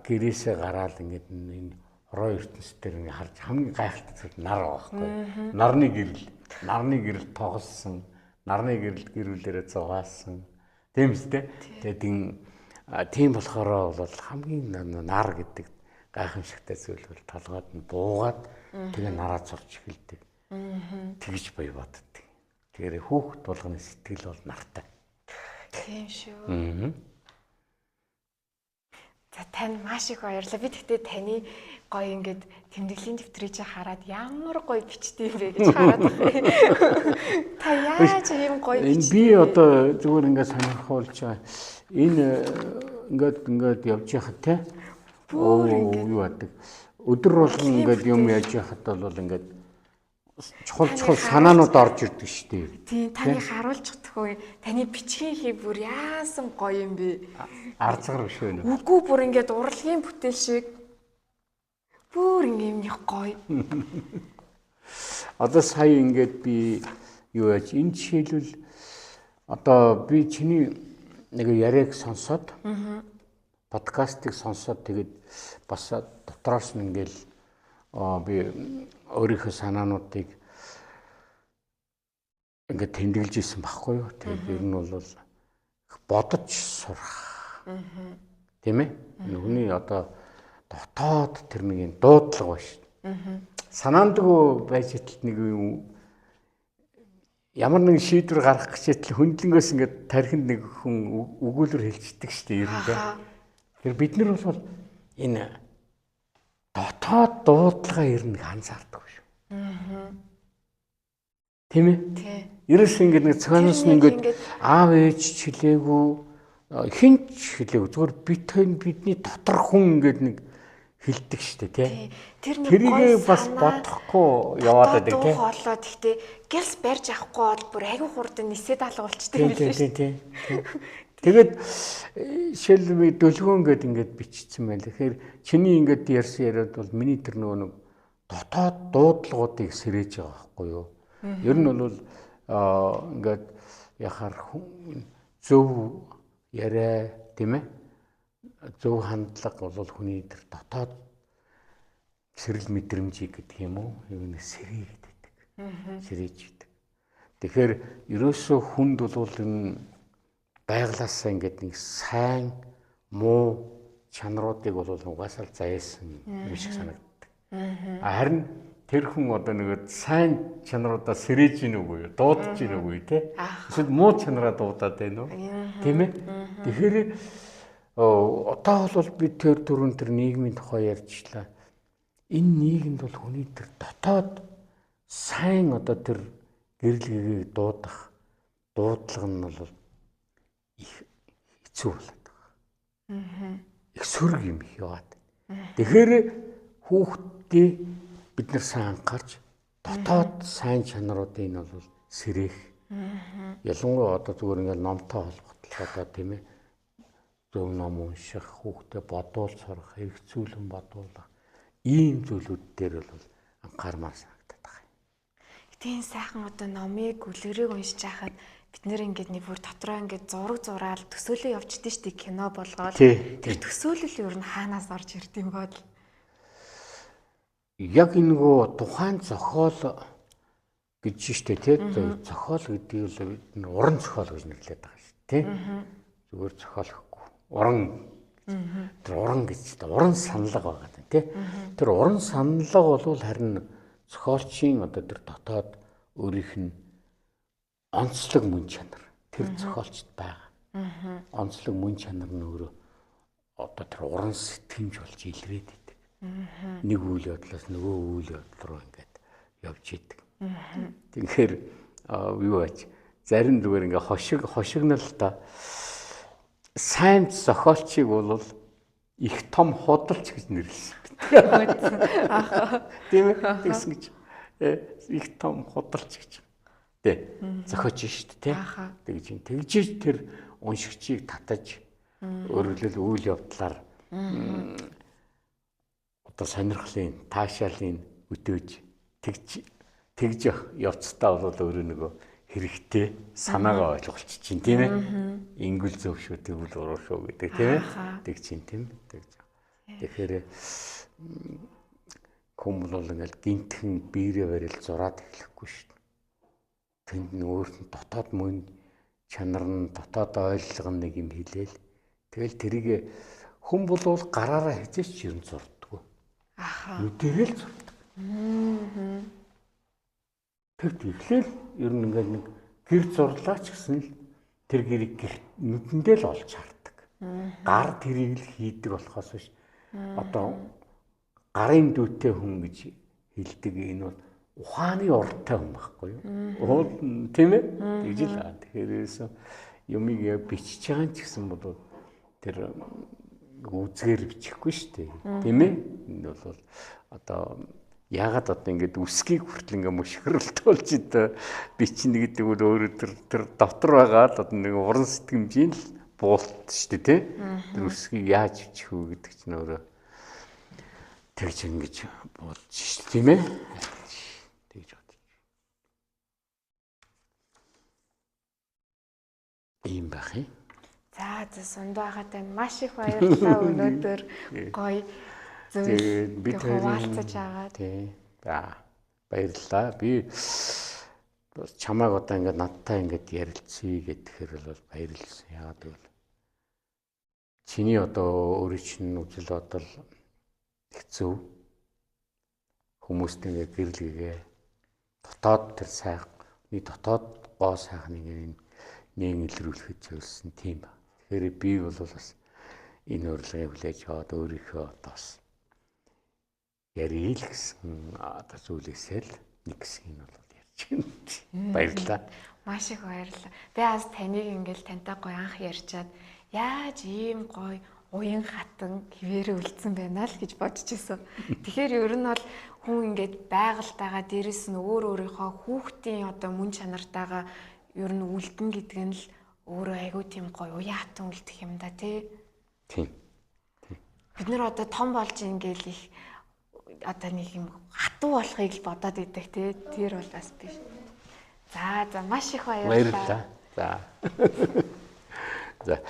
гэрээсээ гараал ингээд энэ хороо ертөнцийн ингээд харж хамгийн гайхалтай зүйл нар байгаа байхгүй. Нарны гэрэл, нарны гэрэл тоглосон, нарны гэрэл гэр бүлээрээ зугаалсан. Тийм үстэй. Тэгээд тийм болохоор бол хамгийн нар гэдэг гайхамшигтай зүйл бол толгойд нь буугаад тэгээ нараа зурж эхэлдэг. Тэгж бай боддог. Тэгэхээр хүүхэд болгоны сэтгэл бол нартай. Тийм шүү. За тань маш их баярлалаа. Би тэгтээ таны гоё ингээд тэмдэглэлийн дэвтрийг чи хараад ямар гоё бичдэг юм бэ гэж хараад байна. Та яаж ийм гоё бичдэг? Би одоо зүгээр ингээд сонирхолж байгаа. Энэ ингээд явж яхад те. Бүр ингээд юу яадаг. Өдөр болгон ингээд юм яаж яхад бол ингээд чухал санаанууд орж ирдэг шүү дээ. Тийм, таны харуулж чадахгүй, таны бичгийн хий бүр яасан гоё юм бэ? Арзгар биш үү? Үгүй, бүр ингээд урлагийн бүтээл шиг бүр ингээд юм гоё. Одоо сая ингээд би юу яаж энэ жишээлбэл одоо би чиний нэг яриаг сонсоод подкастыг сонсоод тэгээд бас дотроос нь ингээд би өөрийнхөө санаануудыг ингээд тэмдэглэж исэн байхгүй юу. Тэгээд ер нь бол бодож сурах. Тийм ээ? Нүгний одоо дотоод тэр нэг юм дуудлага байна шүү дээ. Санаандгүй байж итэл нэг юм ямар нэгэн шийдвэр гаргах гэж итэл хөндлөнгөөс ингээд тархинд нэг хүн өгүүлвэр хэлчихдэг шүү дээ ер нь. Тэр бид нар бол энэ дотоод дуудлага ер нь анзаардаг шүү. Тийм ээ? Тийм. Ерөөс ингээд нэг цааноос нь ингээд аав ээж ч хэлээгүй, хэн ч хэлээгүй. Зүгээр бит хоёр бидний дотор хүн ингээд нэг хэлдэг шүү дээ, тий. Тэр нэг тэрийг бас бодохгүй яваад байдаг, тий. Хоолоо тэгтээ гэлс барьж авахгүй бол бүр айгүй хурдан нисээд алга болчтой юм билээ шүү. Тий, тий. Тэгээд жишээлбэл дөлгөөн гээд ингээд бичсэн байна. Тэгэхээр чиний ингээд ярьсан яриад бол миний тэр нөгөө нэг дотоод дуудлагуудыг сэрээж байгаа байхгүй юу? Ер нь бол ингээд яхаар зөв яриа, тийм ээ? Зөв хандлага бол хүний тэр дотоод сэрэл мэдрэмжийг гэдэг юм уу? Юу нэг сэрээ гэдэг. Сэрээж гэдэг. Тэгэхээр ерөөсөө хүнд бол энэ байглаасаа ингээд нэг сайн муу чанаруудыг бол угаасаа л заяасан юм шиг санагддаг. Харин тэр хүн одоо нэг сайн чанаруудаа сэрээж гин үгүй юу? Дуудаж гин үгүй юу, те? Эсвэл муу чанараа дуудаад байна уу? Тийм ээ? Тэгэхээр одоо бол би тэр түрүүн тэр нийгмийн тухай ярьжлаа. Энэ нийгэмд бол хүний тэр дотоод сайн одоо тэр гэрэл гэгээг дуудах дуудлага нь бол их хэцүү болоод байгаа. Их сөрөг юм их яваад. Тэгэхээр хүүхдтэй бид нар сайн анхаарч дотоод сайн чанаруудыг нь бол сэрээх. Ялангуяа одоо зүгээр ингээл номтой холбогдлоо одоо тийм ээ. Зөв ном унших, хүүхдээ бодуул сурах, хэрэгцүүлэн бодуулах ийм зүйлүүд дээр бол анхаармаар санагдаад байгаа юм. Тийм сайхан одоо номыг үлгэрийг уншиж байхад бид нэр ингээд нэг бүр дотроо ингээд зураг зураал төсөөлөө явчихдээ штэ кино болгоол. Тэр төсөөлөл ер нь хаанаас орж ирд юм бол? Яг энэ нөгөө тухайн зохиол гэж штэ тий. Зохиол гэдгийг л бид нар уран зохиол гэж нэрлэдэг байгаа шүү тий. Зүгээр зохиолохгүй. Уран тэр уран гэж уран саналга байгаа тий. Тэр уран саналга бол харин зохиолчийн одоо тэр дотоод өөрийнх нь онцлог мөн чанар тэр зохиолчд байгаа. Онцлог мөн чанар нь өөрөө одоо тэр уран сэтгэмж болж илрээд идэг. Нэг үйл явдлаас нөгөө үйл явдал руу ингээд явж идэг. Тэгэхээр юу аач зарим зүгээр ингээ хошигнол л та сайн зохиолчийг бол их том худалч гэж нэрлэсэн. Тийм ээ тэгсэн гэж их том худалч гэж. Тэ зохиоч шүү дээ тий. Тэгж тэгж тэр уншигчийг татаж өөрөөр хэлбэл үйл явдлаар одоо сонирхлын таашаалын өдөөж тэгж явцдаа бол өөрөө нөгөө хэрэгтэй санаагаа ойлголч чинь тийм ээ. Ингүүл зөв шүү тэгвэл уруу шүү гэдэг тийм ээ. Тэг чинь тийм тэгж. Тэгэхээр хүн бол ингээл гинтхэн биерээ барил зураад эхлэхгүй шүү дээ. Тэнд нь өөрт нь дотоод мөн чанар нь дотоод ойлго нэг юм хэлээл. Тэгэл тэрийг хүн бол гараараа хизээч ер нь зурдаггүй. Аха. Нүдэрээ л зурдаг. Тэр тэгэхээр ер нь ингээл нэг гэр зурлаач гэсэн л тэр гэрийг нүдэндээ л олж хардаг. Гар тэрийг л хийдэг болохоос биш. Одоо гарын дүүтэй хүн гэж хэлдэг энэ бол ухааны урттай хүн байхгүй юу? Уул тийм ээ? Тэгж л. Тэгэхээр ерөөсөө юмыг яг бичиж байгаа ч гэсэн бол тэр үзгээр бичихгүй шүү дээ. Тийм ээ? Энэ бол одоо яагаад одоо ингэж үсгийг хүртэл ингээ мөшгөрөлтүүлж бичнэ гэдэг бол өөрөө тэр дотор байгаа л одоо нэг уран сэтгэмжийн л буулт шүү дээ тий. Тэр үсгийг яаж бичих вэ гэдэг чинь өөрөө тэгж ингэж буулж шүү дээ тийм ээ. Тэгж бодож. Ийм байх юм. За за сундуу ахатай маш их баярлалаа өнөөдөр гоё зүйл бид хуваалцаж агаад. Тий. За баярлалаа. Би чамайг одоо ингээд надтай ингээд ярилцъя гэхээр бол баярлсан. Яагаад гэвэл чиний одоо өөрийн чинь үзэл бодол их зөв. Хүмүүст ингээд гэрлэгээ дотоод тэр сайхны дотоод гоо сайхныг ингээд нээн илрүүлэхэд зөвлөсөн тийм ба. Тэгэхээр би бол бас энэ урилгыг хүлээж аваад өөрийнхөө одоо бас ярил гэсэн одоо зүйлээсээ л нэг хэсгийг нь бол ярьж байна. Баярлалаа. Маш их баярлалаа. Би аз таныг ингээл тантай гоё анх ярьчаад яаж ийм гоё уян хатан хിവэрэ үлдсэн байна л гэж бодож исэн. Тэгэхээр ер нь бол хүн ингээд байгальтайгаа дээрэс нь өөр өөрийнхөө хүүхдийн одоо мөн чанартайгаа ер нь үлдэн гэдэг нь л өөрөө айгүй тийм гоё уян хатан үлдэх юм да тий. Тийм. Бид нар одоо том болж ингээл их одоо нэг юм хатуу болохыг л бодоод идэх тий. Тэр бол бас биш. За за маш их баярлалаа. Баярлалаа. За. За.